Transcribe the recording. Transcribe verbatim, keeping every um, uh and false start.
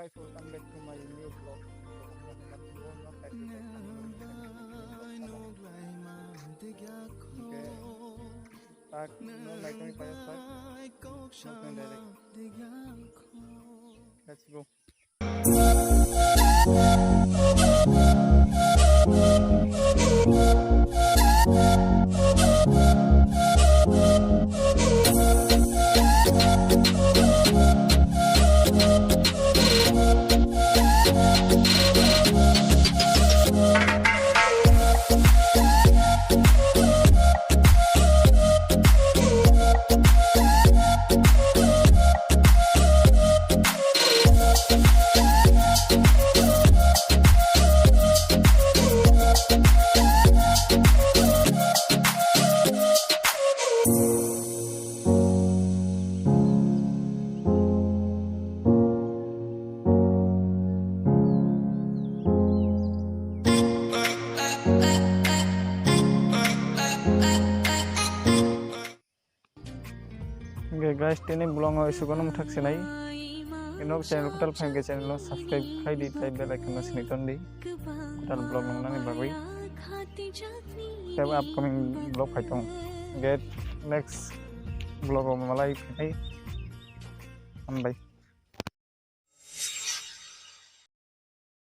Guys, welcome back to my new vlog. Okay. Tak, no, like, no, like, no, like. Let's go. Hingke guys, tini vlog o isugo no muthak sinai. Ino channel kwtal phaikhe channel no subscribe khai di, tei bell icon no sinai ton di. Kwtal vlog nungnani bagwi. Tei upcoming vlog phai tong. Hingke next vlog o malai phinai. Hambai.